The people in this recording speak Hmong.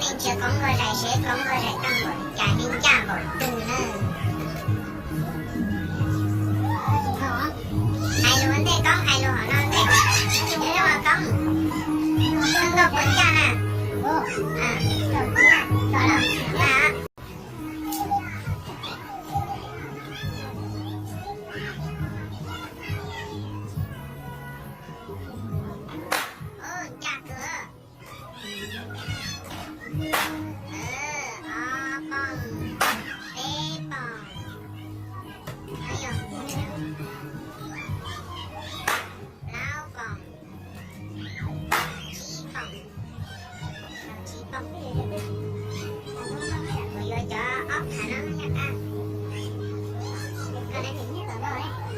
Nrhiav Koob Nkauj Zais seb Koob Nkauj Zais tau npaum cas, yeej ncaj npaum twg na. Hais lus ua ntej, Koob hais lus hauv no ntej. Koob, Koob Nkauj puas ncaj na? Ncaj kawg. Ob poom, peb poom, plaub poom, tsib poom, tsib poom. Kuv yuav cov ob phav no, koj